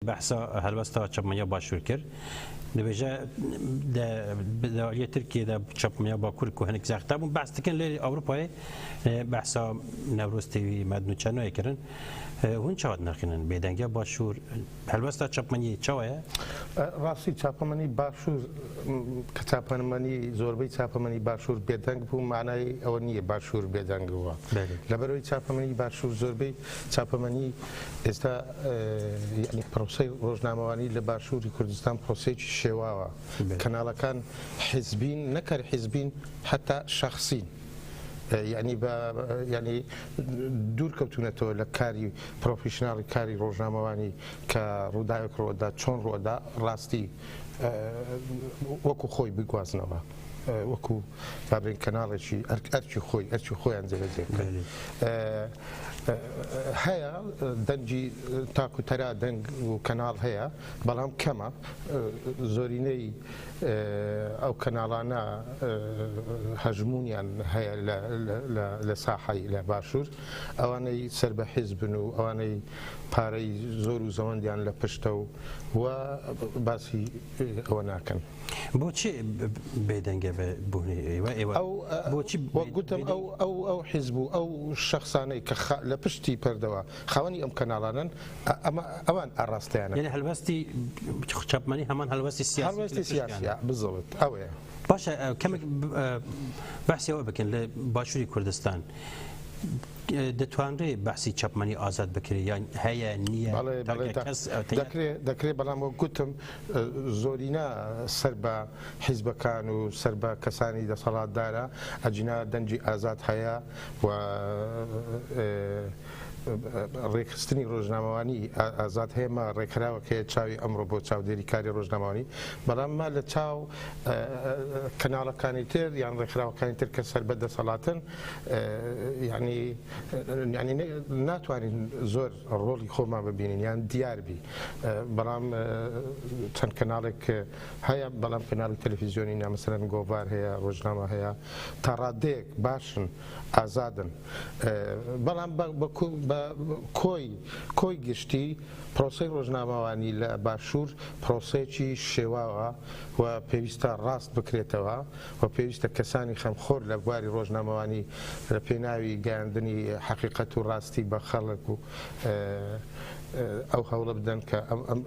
بەحسا هەلوەستا چەپمەنیا باشوور کرد دەبێژە لە ترکیەدا چەپمەنیا باکوور کو هەنێک زەختە بوون بەحس دکەن لێ ئەوروپای بەحسا نەورۆز تێوی مەدن و چەنۆیە کردن هون چاوە نرخینن بێدەنگیا باشوور هەلوەستا چەپمەنی چاوەیە؟ ڕاستی چاپەمەنی باشوور کە چاپەمەنی زۆربەی چاپەمەنی باشوور بێدەنگ بوو مانای ئەوە نییە باشوور بێدەنگ بووە لەبەرەوەی چاپەمەنی باشوور زۆربەی چاپەمەنی ئێستا یعنی پرۆسەی ڕۆژنامەوانی لە باشووری کوردستان پرۆسەیەکی شێواوە کەناڵەکان حیزبین نەکەر حیزبین حتا شەخسین یعنی بە یعنی دوور کەوتونەتەوە لە کاری professional ی کاری ڕۆژنامەوانی کە ڕووداوێک ڕوودا چۆن ڕوودا ڕاستی وەکو خۆی بگوازنەوە وەکو بابرین کەناڵێکی ئەرکی خۆی ئەرکی خۆیان جێبەجێ بکەن. هەیە دەنگی تاک و تەرا دەنگ و کەناڵ هەیە بەڵام کەمە زۆرینەی ئەو کەناڵانە هەژمونیان هەیە لە ساحەی لە باشوور ئەوانەی سەر بە حیزبن و ئەوانەی پارەی زۆر و زەوەندیان لە پشتە و و باسی ئەوە ناکەن. بۆچی بێدەنگە بە بوونی ئێوە ئێوە ئەو بۆچی وەک گوتم ئەو ئەو ئەو حیزب و ئەو شەخسانەی کە لە پشتی پەردەوە خاوەنی ئەم کەناڵانەن ئەمە ئەوان ئاڕاستەیانە. یعنی هەلوەستی چاپمەنی هەمان هەلوەستی سیاسی هەڵوێستی سیاسیە بزڵت ئەوەیە. باشە کەمێک بەحسی ئەوە بکەن لە باشووری کوردستان دەتوانرێ بەحسی چەپمەنی ئازاد بکرێ یان هەیە نییە؟ بەڵێ بەڵێ دەکرێ دەکرێ بەڵام وەک گوتم زۆرینە سەر بە حیزبەکان و سەر بە کەسانی دەسەڵاتدارە ئەجینا دەنگی ئازاد هەیە و ڕێکخستنی ڕۆژنامەوانی ئازاد هەیە مە ڕێکخراوەک هەیە چاوی ئەمڕۆ بۆ چاودێری کاری ڕۆژنامەوانی بەڵام مە لە چاو کەناڵەکانی تر یان ڕێکخراوەکانی تر کە سەر بە دەسەڵاتن یعنی یعنی ناتوانین زۆر ڕۆڵی خۆمان ببینین یان دیار بی بەڵام چەند کەناڵێک هەیە بەڵام کەناڵی تەلەفیزیۆنی نا مەسەلەن گۆڤار هەیە ڕۆژنامە هەیە تا ڕادەیەک باشن ئازادن بەڵام بە کۆی کۆی گشتی پرۆسەی ڕۆژنامەوانی لە باشوور پرۆسەیەکی شێواوە و پێویستە ڕاست بکرێتەوە و پێویستە کەسانی خەمخۆر لە بواری ڕۆژنامەوانی لە پێناوی گەیاندنی حەقیقەت و ڕاستی بە خەڵک و ئەو هەوڵە بدەن کە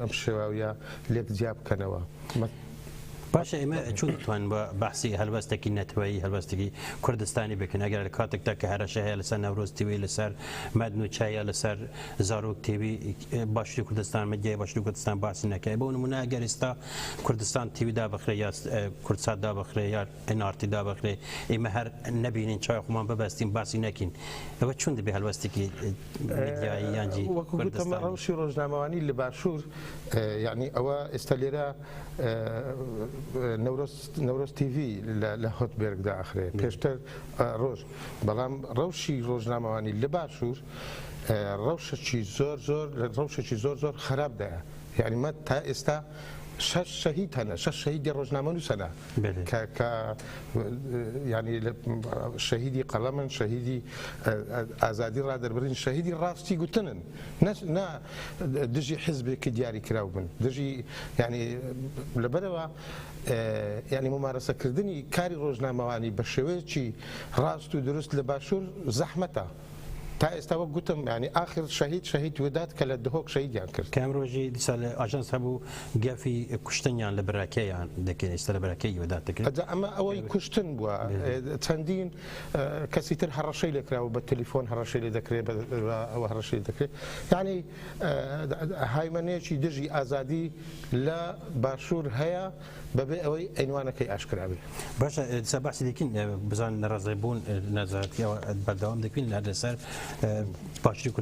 ئەم شێواویە لێک جیا بکەنەوە. باشە ئێمە چۆن دەتوانین بە بەحسی هەلوەستێکی نەتەوەیی هەلوەستێکی کوردستانی بکەین ئەگەر لە کاتێکدا کە هەرەشە هەیە لەسەر نەورۆز تیوی لەسەر مەدن و چایە لەسەر زارۆک تیوی باشوری کوردستان مەدیای باشوری کوردستان باسی نەکەی بۆ نمونە ئەگەر ئێستا کوردستان تیوی دابخرێ یا کوردسات دابخرێ یا ئێن ئاڕ تی دابخرێ ئێمە هەر نەبینین چاوی خۆمان ببەستین باسی نەکەین ئەوە چۆن دەبێ هەلوەستێکی میدیایی یانجی وەکو گوتم کوردستانی؟ ڕەوشی ڕۆژنامەوانی لە باشوور یعنی ئەوە ئێستا لێرە نەورۆز نەورۆز تیڤی لە هۆتبێرگدا ئەخرێ پێشتر ڕۆژ بەڵام ڕەوشی ڕۆژنامەوانی لە باشوور ڕەوشێکی زۆر زۆر ڕەوشێکی زۆر زۆر خراپدایە یعنی مە تا ئێستا شەش شەهید هەنە شەش شەهیدی ڕۆژنامەنووس هەنە کە کە یعنی شەهیدی قەڵەمن شەهیدی ئازادی ڕادەربڕین شەهیدی ڕاستی گوتنن نا دژی حزبێکی دیاری کراو بن دژی یعنی لەبەرەوە یعنی ممارەسەکردنی کاری ڕۆژنامەوانی بە شێوەیەکی ڕاست و دروست لە باشوور زەحمەتە. تا ئێستا وەک گوتم یعنی ئاخر شەهید شەهید وداد کە لە دهۆک شەهیدیان کرد. کە ئەمڕۆژی دیسان لە ئاژانس هەبوو گەفی کوشتنیان لە براکەیان دەکرد ئێستا لە براکەی وداد دەکرد. ئەجا ئەمە ئەوەی کوشتن بووە چەندین کەسی تر هەڕەشەی لێکراوە بە تەلیفۆن هەڕەشەی لێ دەکرێت بە ئەوە هەڕەشەی لێ دەکرێت یعنی هایمەنەیەکی دژی ئازادی لە باشوور هەیە بەبێ ئەوەی عینوانەکەی ئاشکرا بێ. باشە ئێستا باسی دەکەین بزان ناڕەزایبوون ناڕەزایەتی ئەوە بەردەوام دەکەین لەسەر باشووری کوردستان.